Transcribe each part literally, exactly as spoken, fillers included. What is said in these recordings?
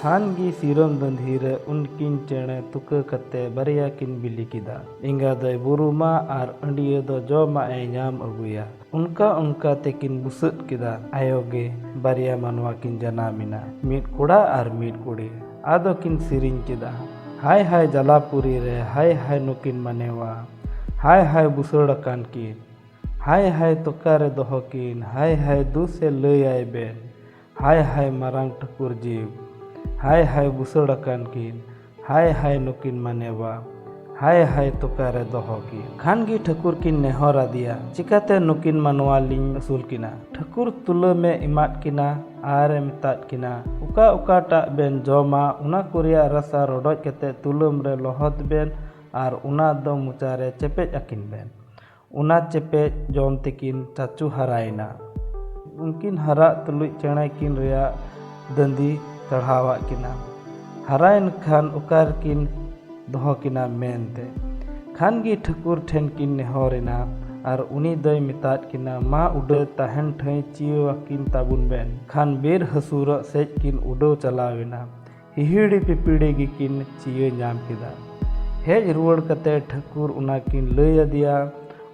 ᱠᱷᱟᱱ ᱜᱮ ᱥᱤᱨᱚᱢ ᱫᱟᱺᱫᱷᱤ ᱨᱮ ᱩᱱᱠᱤᱱ ᱪᱮᱬᱮ ᱛᱩᱠᱟᱹ ᱠᱟᱛᱮ ᱵᱟᱨᱭᱟ ᱠᱤᱱ ᱵᱤᱞᱤ ᱠᱮᱫᱟ᱾ ᱮᱸᱜᱟ ᱫᱚᱭ ᱵᱩᱨᱩᱢᱟ ᱟᱨ ᱟᱹᱰᱭᱟᱹ ᱫᱚ ᱡᱚᱢᱟᱜ ᱮ ᱧᱟᱢ ᱟᱹᱜᱩᱭᱟ᱾ ᱚᱱᱠᱟ ᱚᱱᱠᱟ ᱛᱮᱠᱤᱱ ᱵᱩᱥᱟᱹᱫ ᱠᱮᱫᱟ᱾ ᱟᱭᱳ ᱜᱮ ᱵᱟᱨᱭᱟ ᱢᱟᱱᱣᱟ ᱠᱤᱱ ᱡᱟᱱᱟᱢ ᱮᱱᱟ, ᱢᱤᱫ ᱠᱚᱲᱟ ᱟᱨ ᱢᱤᱫ ᱠᱩᱲᱤ᱾ ᱟᱫᱚ ᱠᱤᱱ ᱥᱮᱨᱮᱧ ᱠᱮᱫᱟ, ᱦᱟᱭ ᱦᱟᱭ ᱡᱟᱞᱟᱯᱩᱨᱤ ᱨᱮ, ᱦᱟᱭ ᱦᱟᱭ ᱱᱩᱠᱤᱱ ᱢᱟᱱᱮᱣᱟ, ᱦᱟᱭ ᱦᱟᱭ ᱵᱩᱥᱟᱹᱲ ᱟᱠᱟᱱ ᱠᱤᱱ, ᱦᱟᱭ ᱦᱟᱭ ᱛᱚᱠᱟ ᱨᱮ ᱫᱚᱦᱚ ᱠᱤᱱ, ᱦᱟᱭ ᱦᱟᱭ ᱫᱩᱥᱮ ᱞᱟᱹᱭᱟᱭ ᱵᱮᱱ, ᱦᱟᱭ ᱦᱟᱭ ᱢᱟᱨᱟᱝ ᱴᱷᱟᱹᱠᱩᱨ ᱡᱤᱣ, ᱦᱟᱭ ᱦᱟᱭ ᱵᱩᱥᱟᱹᱲ ᱟᱠᱟᱱ ᱠᱤᱱ, ᱦᱟᱭ ᱦᱟᱭ ᱱᱩᱠᱤᱱ ᱢᱟᱱᱮᱣᱟ, ᱦᱟᱭ ᱦᱟᱭ ᱛᱚᱠᱟ ᱨᱮ ᱫᱚᱦᱚ ᱠᱤᱱ᱾ ᱠᱷᱟᱱ ᱜᱮ ᱴᱷᱟᱹᱠᱩᱨ ᱠᱤᱱ ᱱᱮᱦᱚᱨ ᱟᱫᱮᱭᱟ, ᱪᱤᱠᱟᱛᱮ ᱱᱩᱠᱤᱱ ᱢᱟᱱᱣᱟ ᱞᱤᱧ ᱟᱹᱥᱩᱞ ᱠᱤᱱᱟ? ᱴᱷᱟᱹᱠᱩᱨ ᱛᱩᱞᱟᱹᱢ ᱮ ᱮᱢᱟᱫ ᱠᱤᱱᱟ ᱟᱨ ᱮ ᱢᱮᱛᱟᱫ ᱠᱤᱱᱟ, ᱚᱠᱟ ᱚᱠᱟᱴᱟᱜ ᱵᱮᱱ ᱡᱚᱢᱟ, ᱚᱱᱟ ᱠᱚ ᱨᱮᱭᱟᱜ ᱨᱟᱥᱟ ᱨᱚᱰᱚᱡ ᱠᱟᱛᱮ ᱛᱩᱞᱟᱹᱢ ᱨᱮ ᱞᱚᱦᱚᱫ ᱵᱮᱱ ᱟᱨ ᱚᱱᱟ ᱫᱚ ᱢᱚᱪᱟ ᱨᱮ ᱪᱮᱯᱮᱡ ᱟᱹᱠᱤᱱ ᱵᱮᱱ᱾ ᱚᱱᱟ ᱪᱮᱯᱮᱡ ᱡᱚᱢ ᱛᱮᱠᱤᱱ ᱪᱟᱪᱳ ᱦᱟᱨᱟᱭᱮᱱᱟ᱾ ᱩᱱᱠᱤᱱ ᱦᱟᱨᱟᱜ ᱛᱩᱞᱩᱡ ᱪᱮᱬᱮ ᱠᱤᱱ ᱨᱮᱭᱟᱜ ᱫᱟᱺᱫᱤ ᱛᱟᱲᱦᱟᱣᱟᱫ ᱠᱤᱱᱟ᱾ ᱦᱟᱨᱟᱭᱮᱱ ᱠᱷᱟᱱ ᱚᱠᱟ ᱨᱮᱠᱤᱱ ᱫᱚᱦᱚ ᱠᱤᱱᱟ ᱢᱮᱱᱛᱮ᱾ ᱠᱷᱟᱱ ᱜᱮ ᱴᱷᱟᱹᱠᱩᱨ ᱴᱷᱮᱱ ᱠᱤᱱ ᱱᱮᱦᱚᱨ ᱮᱱᱟ ᱟᱨ ᱩᱱᱤ ᱫᱚᱭ ᱢᱮᱛᱟᱫ ᱠᱤᱱᱟ, ᱢᱟ ᱩᱰᱟᱹᱣ ᱛᱟᱦᱮᱱ ᱴᱷᱟᱹᱭ ᱪᱤᱭᱟᱹᱣᱟᱠᱤᱱ ᱛᱟᱵᱚᱱ ᱵᱮᱱ᱾ ᱠᱷᱟᱱ ᱵᱤᱨ ᱦᱟᱹᱥᱩᱨᱚᱜ ᱥᱮᱡ ᱠᱤᱱ ᱩᱰᱟᱹᱣ ᱪᱟᱞᱟᱣ ᱮᱱᱟ᱾ ᱦᱤᱦᱤᱲᱤ ᱯᱤᱯᱤᱲᱤ ᱜᱮᱠᱤᱱ ᱪᱤᱭᱟᱹ ᱧᱟᱢ ᱠᱮᱫᱟ᱾ ᱦᱮᱡ ᱨᱩᱣᱟᱹᱲ ᱠᱟᱛᱮ ᱴᱷᱟᱹᱠᱩᱨ ᱚᱱᱟ ᱠᱤᱱ ᱞᱟᱹᱭ ᱟᱫᱮᱭᱟ᱾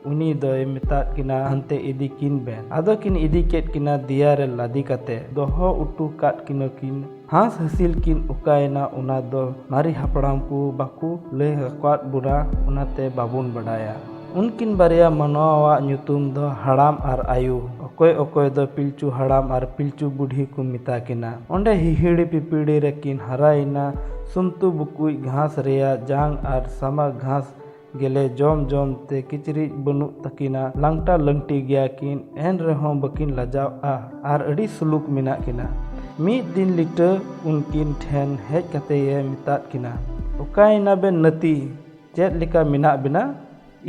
ᱩᱱᱤ ᱫᱚᱭ ᱢᱮᱛᱟᱫ ᱠᱤᱱᱟ, ᱦᱟᱱᱛᱮ ᱤᱫᱤ ᱠᱤᱱ ᱵᱮᱱ᱾ ᱟᱫᱚ ᱠᱤᱱ ᱤᱫᱤ ᱠᱮᱫ ᱠᱤᱱᱟ ᱫᱮᱭᱟ ᱨᱮ ᱞᱟᱫᱮ ᱠᱟᱛᱮ ᱫᱚᱦᱚ ᱚᱴᱚ ᱠᱟᱫ ᱠᱤᱱᱟ ᱠᱤᱱ᱾ ᱦᱟᱸᱥ ᱦᱟᱹᱥᱤᱞ ᱠᱤᱱ ᱚᱠᱟᱭᱮᱱᱟ, ᱚᱱᱟ ᱫᱚ ᱢᱟᱨᱮ ᱦᱟᱯᱲᱟᱢ ᱠᱚ ᱵᱟᱠᱚ ᱞᱟᱹᱭ ᱟᱠᱟᱫ ᱵᱚᱱᱟ, ᱚᱱᱟᱛᱮ ᱵᱟᱵᱚᱱ ᱵᱟᱰᱟᱭᱟ᱾ ᱩᱱᱠᱤᱱ ᱵᱟᱨᱭᱟ ᱢᱟᱱᱣᱟᱣᱟᱜ ᱧᱩᱛᱩᱢ ᱫᱚ ᱦᱟᱲᱟᱢ ᱟᱨ ᱟᱭᱳ, ᱚᱠᱚᱭ ᱚᱠᱚᱭ ᱫᱚ ᱯᱤᱞᱪᱩ ᱦᱟᱲᱟᱢ ᱟᱨ ᱯᱤᱞᱪᱩ ᱵᱩᱰᱷᱤ ᱠᱚ ᱢᱮᱛᱟ ᱠᱤᱱᱟ᱾ ᱚᱸᱰᱮ ᱦᱤᱦᱤᱲᱤ ᱯᱤᱯᱤᱲᱤ ᱨᱮᱠᱤᱱ ᱦᱟᱨᱟᱭᱮᱱᱟ᱾ ᱥᱩᱱᱛᱩ ᱵᱩᱠᱩᱡ ᱜᱷᱟᱥ ᱨᱮᱭᱟᱜ ᱡᱟᱝ ᱟᱨ ᱥᱟᱢᱟ ᱜᱷᱟᱥ ᱜᱮᱞᱮ ᱡᱚᱢ ᱡᱚᱢ ᱛᱮ ᱠᱤᱪᱨᱤᱡ ᱵᱟᱹᱱᱩᱜ ᱛᱟᱹᱠᱤᱱᱟ, ᱞᱟᱝᱴᱟ ᱞᱟᱝᱴᱤ ᱜᱮᱭᱟ ᱠᱤᱱ, ᱮᱱ ᱨᱮᱦᱚᱸ ᱵᱟᱹᱠᱤᱱ ᱞᱟᱡᱟᱣᱜᱼᱟ ᱟᱨ ᱟᱹᱰᱤ ᱥᱩᱞᱩᱠ ᱢᱮᱱᱟᱜ ᱠᱤᱱᱟ᱾ ᱢᱤᱫ ᱫᱤᱱ ᱞᱤᱴᱟᱹ ᱩᱱᱠᱤᱱ ᱴᱷᱮᱱ ᱦᱮᱡ ᱠᱟᱛᱮ ᱮ ᱢᱮᱛᱟᱫ ᱠᱤᱱᱟ, ᱚᱠᱟᱭᱮᱱᱟ ᱵᱮᱱ ᱱᱟᱹᱛᱤ? ᱪᱮᱫ ᱞᱮᱠᱟ ᱢᱮᱱᱟᱜ ᱵᱮᱱᱟ?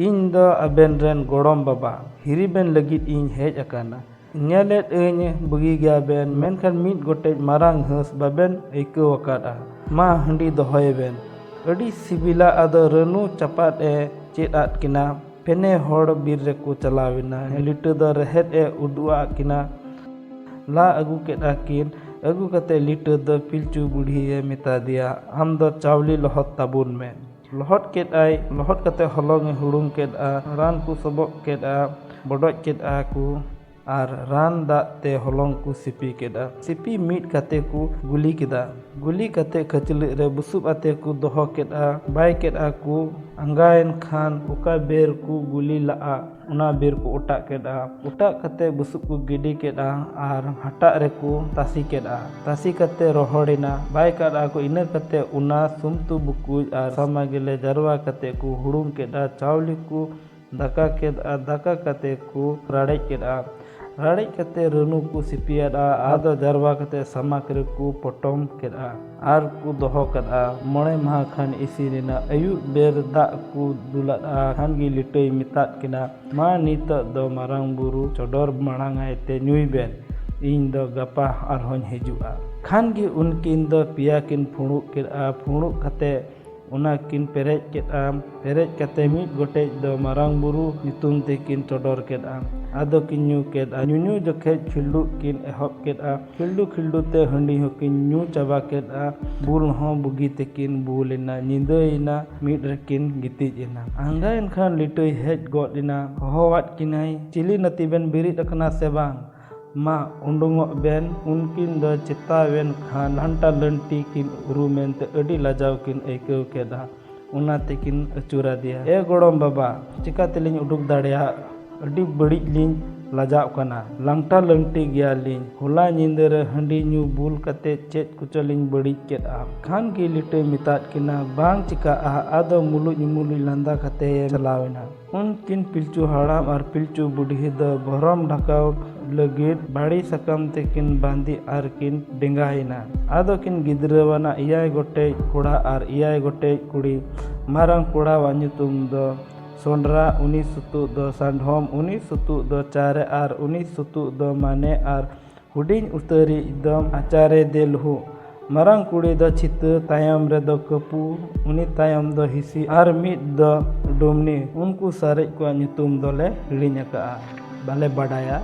ᱤᱧ ᱫᱚ ᱟᱵᱮᱱ ᱨᱮᱱ ᱜᱚᱲᱚᱢ ᱵᱟᱵᱟ ᱦᱤᱨᱤ ᱵᱮᱱ ᱞᱟᱹᱜᱤᱫ ᱤᱧ ᱦᱮᱡ ᱟᱠᱟᱱᱟ᱾ ᱧᱮᱞᱮᱫ ᱟᱹᱧ ᱵᱩᱜᱤ ᱜᱮᱭᱟ ᱵᱮᱱ, ᱢᱮᱱᱠᱷᱟᱱ ᱢᱤᱫ ᱜᱚᱴᱮᱡ ᱢᱟᱨᱟᱝ ᱦᱟᱹᱸᱥ ᱵᱟᱵᱮᱱ ᱟᱹᱭᱠᱟᱹᱣ ᱟᱠᱟᱫᱼᱟ᱾ ᱢᱟ ᱦᱟᱺᱰᱤ ᱫᱚᱦᱚᱭ ᱵᱮᱱ᱾ ᱟᱹᱰᱤ ᱥᱤᱵᱤᱞᱟ, ᱟᱫᱚ ᱨᱟᱹᱱᱩ ᱪᱟᱯᱟᱫ ᱮ ᱪᱮᱫ ᱟᱫ ᱠᱤᱱᱟ᱾ ᱯᱮᱱᱮ ᱦᱚᱲ ᱵᱤᱨ ᱨᱮᱠᱚ ᱪᱟᱞᱟᱣ ᱮᱱᱟ᱾ ᱞᱤᱴᱟᱹ ᱫᱚ ᱨᱮᱦᱮᱫ ᱮ ᱩᱫᱩᱜ ᱟᱫ ᱠᱤᱱᱟ᱾ ᱞᱟ ᱟᱹᱜᱩ ᱠᱮᱫᱼᱟ ᱠᱤᱱ᱾ ᱟᱹᱜᱩ ᱠᱟᱛᱮ ᱞᱤᱴᱟᱹ ᱫᱚ ᱯᱤᱞᱪᱩ ᱵᱩᱲᱦᱤᱭᱮ ᱢᱮᱛᱟ ᱫᱮᱭᱟ, "ᱟᱢ ᱫᱚ ᱪᱟᱣᱞᱮ ᱞᱚᱦᱚᱫ ᱛᱟᱵᱚᱱ ᱢᱮ᱾" ᱞᱚᱦᱚᱫ ᱠᱮᱫᱟᱭ᱾ ᱞᱚᱦᱚᱫ ᱠᱟᱛᱮ ᱦᱚᱞᱚᱝ ᱮ ᱦᱩᱲᱩᱝ ᱠᱮᱫᱼᱟ, ᱨᱟᱱ ᱠᱚ ᱥᱚᱵᱚᱜ ᱠᱮᱫᱼᱟ, ᱵᱚᱰᱚᱡ ᱠᱮᱫᱼᱟ ᱠᱚ, ᱟᱨ ᱨᱟᱱ ᱫᱟᱜ ᱛᱮ ᱦᱚᱞᱚᱝ ᱠᱚ ᱥᱤᱯᱤ ᱠᱮᱫᱼᱟ᱾ ᱥᱤᱯᱤ ᱢᱤᱫ ᱠᱟᱛᱮ ᱠᱚ ᱜᱩᱞᱤ ᱠᱮᱫᱟ᱾ ᱜᱩᱞᱤ ᱠᱟᱛᱮ ᱠᱷᱟᱹᱪᱞᱟᱹᱜ ᱨᱮ ᱵᱩᱥᱩᱵ ᱟᱛᱮ ᱠᱚ ᱫᱚᱦᱚ ᱠᱮᱫᱼᱟ, ᱵᱟᱭ ᱠᱮᱫᱼᱟ ᱠᱚ᱾ ᱟᱸᱜᱟᱭᱮᱱ ᱠᱷᱟᱱ ᱚᱠᱟ ᱵᱮᱨ ᱠᱚ ᱜᱩᱞᱤ ᱞᱟᱜᱼᱟ, ᱚᱱᱟ ᱵᱮᱨ ᱠᱚ ᱚᱴᱟᱜ ᱠᱮᱫᱼᱟ᱾ ᱚᱴᱟᱜ ᱠᱟᱛᱮ ᱵᱩᱥᱩᱵ ᱠᱚ ᱜᱤᱰᱤ ᱠᱮᱫᱼᱟ ᱟᱨ ᱦᱟᱴᱟᱜ ᱨᱮᱠᱚ ᱛᱟᱥᱮ ᱠᱮᱫᱼᱟ᱾ ᱛᱟᱥᱮ ᱠᱟᱛᱮ ᱨᱚᱦᱚᱲᱮᱱᱟ, ᱵᱟᱭ ᱠᱟᱫᱼᱟ ᱠᱚ᱾ ᱤᱱᱟᱹ ᱠᱟᱛᱮ ᱚᱱᱟ ᱥᱩᱢᱛᱩ ᱵᱩᱠᱩᱡ ᱟᱨ ᱥᱟᱢᱟ ᱜᱮᱞᱮ ᱡᱟᱨᱣᱟ ᱠᱟᱛᱮ ᱠᱚ ᱦᱩᱲᱩᱝ ᱠᱮᱫᱼᱟ᱾ ᱪᱟᱣᱞᱮ ᱠᱚ ᱫᱟᱠᱟ ᱠᱮᱫᱼᱟ᱾ ᱫᱟᱠᱟ ᱠᱟᱛᱮ ᱠᱚ ᱨᱟᱲᱮᱡ ᱠᱮᱫᱼᱟ᱾ ᱨᱟᱲᱮᱡ ᱠᱟᱛᱮ ᱨᱟᱹᱱᱩ ᱠᱚ ᱥᱤᱯᱤᱭᱟᱫᱼᱟ᱾ ᱟᱫᱚ ᱡᱟᱨᱣᱟ ᱠᱟᱛᱮ ᱥᱟᱢᱟᱠ ᱨᱮᱠᱚ ᱯᱚᱴᱚᱢ ᱠᱮᱫᱼᱟ ᱟᱨ ᱠᱚ ᱫᱚᱦᱚ ᱠᱟᱫᱼᱟ᱾ ᱢᱚᱬᱮ ᱢᱟᱦᱟ ᱠᱷᱟᱱ ᱤᱥᱤᱱ ᱮᱱᱟ᱾ ᱟᱹᱭᱩᱵ ᱵᱮᱨ ᱫᱟᱜ ᱠᱚ ᱫᱩᱞᱟᱫᱼᱟ᱾ ᱠᱷᱟᱱ ᱜᱮ ᱞᱤᱴᱟᱹᱭ ᱢᱮᱛᱟᱫ ᱠᱤᱱᱟ, "ᱢᱟ ᱱᱤᱛᱚᱜ ᱫᱚ ᱢᱟᱨᱟᱝ ᱵᱩᱨᱩ ᱪᱚᱰᱚᱨ ᱢᱟᱲᱟᱝ ᱟᱭ ᱛᱮ ᱧᱩᱭ ᱵᱮᱱ, ᱤᱧ ᱫᱚ ᱜᱟᱯᱟ ᱟᱨᱦᱚᱸᱧ ᱦᱤᱡᱩᱜᱼᱟ᱾" ᱠᱷᱟᱱ ᱜᱮ ᱩᱱᱠᱤᱱ ᱫᱚ ᱯᱮᱭᱟ ᱠᱤᱱ ᱯᱷᱩᱲᱩᱜ ᱠᱮᱫᱼᱟ᱾ ᱯᱷᱩᱲᱩᱜ ᱠᱟᱛᱮ ᱚᱱᱟ ᱠᱤᱱ ᱯᱮᱨᱮᱡ ᱠᱮᱫᱼᱟ᱾ ᱯᱮᱨᱮᱡ ᱠᱟᱛᱮ ᱢᱤᱫ ᱜᱚᱴᱮᱡ ᱫᱚ ᱢᱟᱨᱟᱝ ᱵᱩᱨᱩ ᱧᱩᱛᱩᱢ ᱛᱮᱠᱤᱱ ᱪᱚᱰᱚᱨ ᱠᱮᱫᱼᱟ᱾ ᱟᱫᱚ ᱠᱤᱱ ᱧᱩ ᱠᱮᱫᱼᱟ᱾ ᱧᱩᱧᱩ ᱡᱚᱠᱷᱮᱡ ᱠᱷᱤᱞᱰᱩᱜ ᱠᱤᱱ ᱮᱦᱚᱵ ᱠᱮᱫᱼᱟ᱾ ᱠᱷᱤᱞᱰᱩ ᱠᱷᱤᱞᱰᱩ ᱛᱮ ᱦᱟᱺᱰᱤ ᱦᱚᱸᱠᱤᱱ ᱧᱩ ᱪᱟᱵᱟ ᱠᱮᱫᱼᱟ᱾ ᱵᱩᱞ ᱦᱚᱸ ᱵᱩᱜᱤ ᱛᱮᱠᱤᱱ ᱵᱩᱞ ᱮᱱᱟ᱾ ᱧᱤᱫᱟᱹᱭᱮᱱᱟ᱾ ᱢᱤᱫ ᱨᱮᱠᱤᱱ ᱜᱤᱛᱤᱡ ᱮᱱᱟ᱾ ᱟᱸᱜᱟᱭᱮᱱ ᱠᱷᱟᱱ ᱞᱤᱴᱟᱹᱭ ᱦᱮᱡ ᱜᱚᱫ ᱮᱱᱟ᱾ ᱦᱚᱦᱚᱣᱟᱫ ᱠᱤᱱᱟᱭ, "ᱪᱤᱞᱤ ᱱᱟᱹᱛᱤ ᱵᱮᱱ ᱵᱮᱨᱮᱫ ᱟᱠᱟᱱᱟ ᱥᱮ ᱵᱟᱝ? ᱢᱟ ᱩᱰᱩᱝᱚᱜ ᱵᱮᱱ᱾" ᱩᱱᱠᱤᱱ ᱫᱚ ᱪᱮᱛᱟᱣᱮᱱ ᱠᱷᱟᱱ ᱞᱟᱱᱴᱟ ᱞᱟᱹᱱᱴᱤ ᱠᱤᱱ ᱩᱨᱩᱢᱮᱱ ᱛᱮ ᱟᱹᱰᱤ ᱞᱟᱡᱟᱣ ᱠᱤᱱ ᱟᱹᱭᱠᱟᱹᱣ ᱠᱮᱫᱼᱟ᱾ ᱚᱱᱟ ᱛᱮᱠᱤᱱ ᱟᱹᱪᱩᱨ ᱟᱫᱮᱭᱟ᱾ "ᱮ ᱜᱚᱲᱚᱢ ᱵᱟᱵᱟ, ᱪᱤᱠᱟ ᱛᱮᱞᱤᱧ ᱩᱰᱩᱠ ᱫᱟᱲᱮᱭᱟᱜ? ᱟᱹᱰᱤ ᱵᱟᱹᱲᱤᱡ ᱞᱤᱧ ᱞᱟᱡᱟᱜ ᱠᱟᱱᱟ᱾ ᱞᱟᱝᱴᱟ ᱞᱟᱹᱝᱴᱤ ᱜᱮᱭᱟᱞᱤᱧ᱾ ᱦᱚᱞᱟ ᱧᱤᱫᱟᱹ ᱨᱮ ᱦᱟᱺᱰᱤ ᱧᱩ ᱵᱩᱞ ᱠᱟᱛᱮ ᱪᱮᱫ ᱠᱚᱪᱚ ᱞᱤᱧ ᱵᱟᱹᱲᱤᱡ ᱠᱮᱫᱼᱟ᱾" ᱠᱷᱟᱱ ᱜᱮ ᱞᱤᱴᱟᱹᱭ ᱢᱮᱛᱟᱫ ᱠᱤᱱᱟ, "ᱵᱟᱝ ᱪᱤᱠᱟᱹᱜᱼᱟ, ᱟᱫᱚ ᱢᱩᱞᱩᱡ ᱢᱩᱞᱩᱡ ᱞᱟᱸᱫᱟ ᱠᱟᱛᱮ ᱪᱟᱞᱟᱣ ᱮᱱᱟ᱾" ᱩᱱᱠᱤᱱ ᱯᱤᱞᱪᱩ ᱦᱟᱲᱟᱢ ᱟᱨ ᱯᱤᱞᱪᱩ ᱵᱩᱰᱷᱤ ᱫᱚ ᱵᱷᱚᱨᱚᱢ ᱰᱷᱟᱠᱟᱣ ᱞᱟᱹᱜᱤᱫ ᱵᱟᱲᱮ ᱥᱟᱠᱟᱢ ᱛᱮᱠᱤᱱ ᱵᱟᱸᱫᱮ ᱟᱨ ᱠᱤᱱ ᱰᱮᱸᱜᱟᱭᱮᱱᱟ᱾ ᱟᱫᱚ ᱠᱤᱱ ᱜᱤᱫᱽᱨᱟᱹᱣᱟᱱᱟ ᱮᱭᱟᱭ ᱜᱚᱴᱮᱡ ᱠᱚᱲᱟ ᱟᱨ ᱮᱭᱟᱭ ᱜᱚᱴᱮᱡ ᱠᱩᱲᱤ᱾ ᱢᱟᱨᱟᱝ ᱠᱚᱲᱟᱣᱟᱜ ᱧᱩᱛᱩᱢ ᱫᱚ ᱥᱚᱸᱰᱨᱟ, ᱩᱱᱤ ᱥᱩᱛᱩᱜ ᱫᱚ ᱥᱟᱰᱷᱚᱢ, ᱩᱱᱤ ᱥᱩᱛᱩᱜ ᱫᱚ ᱪᱟᱨᱮ ᱟᱨ ᱩᱱᱤ ᱥᱩᱛᱩᱜ ᱫᱚ ᱢᱟᱱᱮ ᱟᱨ ᱦᱩᱰᱤᱧ ᱩᱛᱟᱹᱨᱤᱡ ᱫᱚ ᱟᱪᱟᱨᱮ ᱫᱮᱞᱦᱩ᱾ ᱢᱟᱨᱟᱝ ᱠᱩᱲᱤ ᱫᱚ ᱪᱷᱤᱛᱟᱹ, ᱛᱟᱭᱚᱢ ᱨᱮᱫᱚ ᱠᱟᱹᱯᱩ, ᱩᱱᱤ ᱛᱟᱭᱚᱢ ᱫᱚ ᱦᱤᱥᱤ ᱟᱨ ᱢᱤᱫ ᱫᱚ ᱰᱩᱢᱱᱤ᱾ ᱩᱱᱠᱩ ᱥᱟᱨᱮᱡ ᱠᱚᱣᱟᱜ ᱧᱩᱛᱩᱢ ᱫᱚᱞᱮ ᱦᱤᱲᱤᱧ ᱟᱠᱟᱫᱼᱟ, ᱵᱟᱞᱮ ᱵᱟᱰᱟᱭᱟ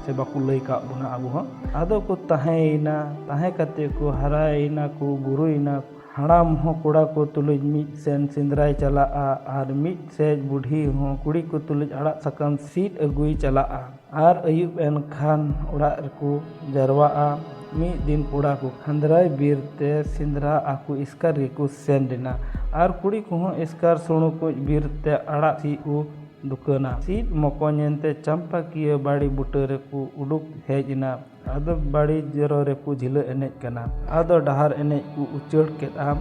ᱥᱮ ᱵᱟᱠᱚ ᱞᱟᱹᱭ ᱠᱟᱜ ᱵᱚᱱᱟ ᱟᱵᱚ ᱦᱚᱸ᱾ ᱟᱫᱚ ᱠᱚ ᱛᱟᱦᱮᱸᱭᱮᱱᱟ, ᱛᱟᱦᱮᱸ ᱠᱟᱛᱮ ᱠᱚ ᱦᱟᱨᱟᱭᱮᱱᱟ ᱠᱚ, ᱵᱩᱨᱩᱭᱮᱱᱟ᱾ ᱦᱟᱲᱟᱢ ᱦᱚᱸ ᱠᱚᱲᱟ ᱠᱚ ᱛᱩᱞᱩᱡ ᱢᱤᱫ ᱥᱮᱱ ᱥᱮᱸᱫᱽᱨᱟᱭ ᱪᱟᱞᱟᱜᱼᱟ ᱟᱨ ᱢᱤᱫ ᱥᱮᱡ ᱵᱩᱰᱷᱤ ᱦᱚᱸ ᱠᱩᱲᱤ ᱠᱚ ᱛᱩᱞᱩᱡ ᱟᱲᱟᱜ ᱥᱟᱠᱟᱢ ᱥᱤᱫ ᱟᱹᱜᱩᱭ ᱪᱟᱞᱟᱜᱼᱟ᱾ ᱟᱨ ᱟᱹᱭᱩᱵ ᱮᱱ ᱠᱷᱟᱱ ᱚᱲᱟᱜ ᱨᱮᱠᱚ ᱡᱟᱨᱣᱟᱜᱼᱟ᱾ ᱢᱤᱫ ᱫᱤᱱ ᱠᱚᱲᱟ ᱠᱚ ᱠᱷᱟᱸᱫᱽᱨᱟᱭ ᱵᱤᱨ ᱛᱮ ᱥᱮᱸᱫᱽᱨᱟ ᱟᱠᱚ ᱮᱥᱠᱟᱨ ᱜᱮᱠᱚ ᱥᱮᱱ ᱞᱮᱱᱟ᱾ ᱟᱨ ᱠᱩᱲᱤ ᱠᱚᱦᱚᱸ ᱮᱥᱠᱟᱨ ᱥᱩᱬᱩ ᱠᱚ ᱵᱤᱨ ᱛᱮ ᱟᱲᱟᱜ ᱥᱤᱫ ᱠᱚ ᱫᱩᱠᱟᱹᱱᱟ᱾ ᱥᱤᱫ ᱢᱚᱠᱚᱧ ᱮᱱᱛᱮ ᱪᱟᱢᱯᱟᱠᱤᱭᱟᱹ ᱵᱟᱲᱮ ᱵᱩᱴᱟᱹ ᱨᱮᱠᱚ ᱩᱰᱩᱠ ᱦᱮᱡ ᱮᱱᱟ᱾ ᱟᱫᱚ ᱵᱟᱲᱮ ᱡᱚᱨᱚ ᱨᱮᱠᱚ ᱡᱷᱤᱞᱟᱹ ᱮᱱᱮᱡ ᱠᱟᱱᱟ᱾ ᱟᱫᱚ ᱰᱟᱦᱟᱨ ᱮᱱᱮᱡ ᱠᱚ ᱩᱪᱟᱹᱲ ᱠᱮᱫᱼᱟ᱾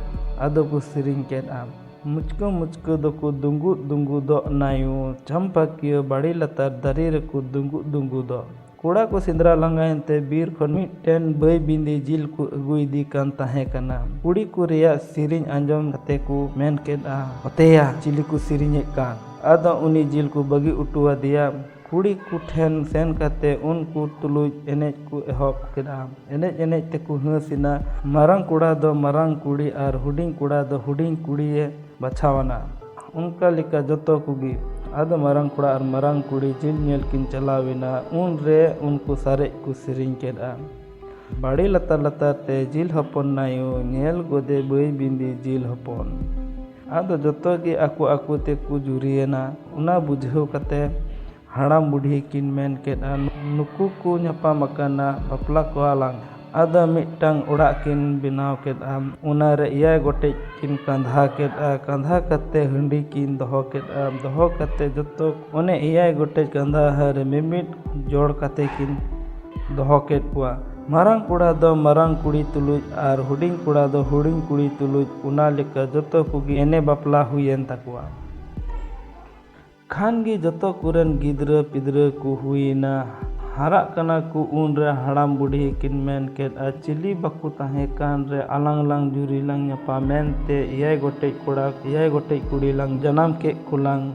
ᱟᱫᱚ ᱠᱚ ᱥᱮᱨᱮᱧ ᱠᱮᱫᱼᱟ, ᱢᱩᱪᱠᱟᱹ ᱢᱩᱪᱠᱟᱹ ᱫᱚᱠᱚ ᱫᱩᱸᱜᱩᱫ ᱫᱩᱸᱜᱩᱫᱚᱜ ᱱᱟᱭᱩ, ᱪᱟᱢᱯᱟᱠᱤᱭᱟᱹ ᱵᱟᱲᱮ ᱞᱟᱛᱟᱨ ᱫᱟᱨᱮ ᱨᱮᱠᱚ ᱫᱩᱸᱜᱩᱫ ᱫᱩᱸᱜᱩᱫᱚᱜ᱾ ᱠᱚᱲᱟ ᱠᱚ ᱥᱮᱸᱫᱽᱨᱟ ᱞᱟᱸᱜᱟᱭᱮᱱ ᱛᱮ ᱵᱤᱨ ᱠᱷᱚᱱ ᱢᱤᱫᱴᱮᱱ ᱵᱟᱹᱭ ᱵᱤᱸᱫᱤ ᱡᱤᱞ ᱠᱚ ᱟᱹᱜᱩᱭᱮᱫᱮ ᱠᱟᱱ ᱛᱟᱦᱮᱸ ᱠᱟᱱᱟ᱾ ᱠᱩᱲᱤ ᱠᱚ ᱨᱮᱭᱟᱜ ᱥᱮᱨᱮᱧ ᱟᱸᱡᱚᱢ ᱠᱟᱛᱮ ᱠᱚ ᱢᱮᱱ ᱠᱮᱫᱼᱟ, ᱚᱛᱮᱭᱟ, ᱪᱤᱞᱤ ᱠᱚ ᱥᱮᱨᱮᱧᱮᱫ ᱠᱟᱱ? ᱟᱫᱚ ᱩᱱᱤ ᱡᱤᱞ ᱠᱚ ᱵᱟᱹᱜᱤ ᱚᱴᱚ ᱟᱫᱮᱭᱟ᱾ ᱠᱩᱲᱤ ᱠᱚ ᱴᱷᱮᱱ ᱥᱮᱱ ᱠᱟᱛᱮ ᱩᱱᱠᱩ ᱛᱩᱞᱩᱡ ᱮᱱᱮᱡ ᱠᱚ ᱮᱦᱚᱵ ᱠᱮᱫᱼᱟ᱾ ᱮᱱᱮᱡ ᱮᱱᱮᱡ ᱛᱮᱠᱚ ᱦᱟᱹᱥ ᱮᱱᱟ᱾ ᱢᱟᱨᱟᱝ ᱠᱚᱲᱟ ᱫᱚ ᱢᱟᱨᱟᱝ ᱠᱩᱲᱤ ᱟᱨ ᱦᱩᱰᱤᱧ ᱠᱚᱲᱟ ᱫᱚ ᱦᱩᱰᱤᱧ ᱠᱩᱲᱤᱭᱮ ᱵᱟᱪᱷᱟᱣ ᱮᱱᱟ᱾ ᱚᱱᱠᱟ ᱞᱮᱠᱟ ᱡᱚᱛᱚ ᱠᱚᱜᱮ᱾ ᱟᱫᱚ ᱢᱟᱨᱟᱝ ᱠᱚᱲᱟ ᱟᱨ ᱢᱟᱨᱟᱝ ᱠᱩᱲᱤ ᱡᱤᱞ ᱧᱮᱞ ᱠᱤᱱ ᱪᱟᱞᱟᱣ ᱮᱱᱟ᱾ ᱩᱱᱨᱮ ᱩᱱᱠᱩ ᱥᱟᱨᱮᱡ ᱠᱚ ᱥᱮᱨᱮᱧ ᱠᱮᱫᱼᱟ, ᱵᱟᱲᱮ ᱞᱟᱛᱟᱨ ᱞᱟᱛᱟᱨ ᱛᱮ ᱡᱤᱞ ᱦᱚᱯᱚᱱ ᱱᱟᱭᱩ, ᱧᱮᱞ ᱜᱚᱫᱮ ᱵᱟᱹᱭ ᱵᱤᱸᱫᱤ ᱡᱤᱞ ᱦᱚᱯᱚᱱ᱾ ᱟᱫᱚ ᱡᱚᱛᱚ ᱜᱮ ᱟᱠᱚ ᱟᱠᱚ ᱛᱮᱠᱚ ᱡᱩᱨᱤᱭᱮᱱᱟ᱾ ᱚᱱᱟ ᱵᱩᱡᱷᱟᱹᱣ ᱠᱟᱛᱮ ᱦᱟᱲᱟᱢ ᱵᱩᱰᱷᱤ ᱠᱤᱱ ᱢᱮᱱ ᱠᱮᱫᱼᱟ, ᱱᱩᱠᱩ ᱠᱚ ᱧᱟᱯᱟᱢ ᱟᱠᱟᱱᱟ, ᱵᱟᱯᱞᱟ ᱠᱚᱣᱟ ᱞᱟᱝ᱾ ᱟᱫᱚ ᱢᱤᱫᱴᱟᱝ ᱚᱲᱟᱜ ᱠᱤᱱ ᱵᱮᱱᱟᱣ ᱠᱮᱫᱼᱟ᱾ ᱚᱱᱟ ᱨᱮ ᱮᱭᱟᱭ ᱜᱚᱴᱮᱡ ᱠᱤᱱ ᱠᱟᱸᱫᱷᱟ ᱠᱮᱫᱼᱟ᱾ ᱠᱟᱸᱫᱷᱟ ᱠᱟᱛᱮ ᱦᱟᱺᱰᱤ ᱠᱤᱱ ᱫᱚᱦᱚ ᱠᱮᱫᱼᱟ᱾ ᱫᱚᱦᱚ ᱠᱟᱛᱮ ᱡᱚᱛᱚ ᱚᱱᱮ ᱮᱭᱟᱭ ᱜᱚᱴᱮᱡ ᱠᱟᱸᱫᱷᱟ ᱨᱮ ᱢᱤᱢᱤᱫ ᱡᱚᱲ ᱠᱟᱛᱮ ᱠᱤᱱ ᱫᱚᱦᱚ ᱠᱮᱫ ᱠᱚᱣᱟ᱾ ᱢᱟᱨᱟᱝ ᱠᱚᱲᱟ ᱫᱚ ᱢᱟᱨᱟᱝ ᱠᱩᱲᱤ ᱛᱩᱞᱩᱡ ᱟᱨ ᱦᱩᱰᱤᱧ ᱠᱚᱲᱟ ᱫᱚ ᱦᱩᱰᱤᱧ ᱠᱩᱲᱤ ᱛᱩᱞᱩᱡ᱾ ᱚᱱᱟ ᱞᱮᱠᱟ ᱡᱚᱛᱚ ᱠᱚᱜᱮ ᱮᱱᱮ ᱵᱟᱯᱞᱟ ᱦᱩᱭᱮᱱ ᱛᱟᱠᱚᱣᱟ᱾ ᱠᱷᱟᱱ ᱜᱮ ᱡᱚᱛᱚ ᱠᱚᱨᱮᱱ ᱜᱤᱫᱽᱨᱟᱹ ᱯᱤᱫᱽᱨᱟᱹ ᱠᱚ ᱦᱩᱭᱮᱱᱟ᱾ ᱦᱟᱨᱟᱜ ᱠᱟᱱᱟ ᱠᱚ᱾ ᱩᱱᱨᱮ ᱦᱟᱲᱟᱢ ᱵᱩᱰᱷᱤ ᱠᱤᱱ ᱢᱮᱱ ᱠᱮᱫᱼᱟ, ᱪᱤᱞᱤ ᱵᱟᱠᱚ ᱛᱟᱦᱮᱸ ᱠᱟᱱ ᱨᱮ ᱟᱞᱟᱝ ᱞᱟᱝ ᱡᱩᱨᱤ ᱞᱟᱝ ᱧᱟᱯᱟᱢ ᱢᱮᱱᱛᱮ ᱮᱭᱟᱭ ᱜᱚᱴᱮᱡ ᱠᱚᱲᱟ, ᱮᱭᱟᱭ ᱜᱚᱴᱮᱡ ᱠᱩᱲᱤ ᱞᱟᱝ ᱡᱟᱱᱟᱢ ᱠᱮᱫ ᱠᱚᱞᱟᱝ,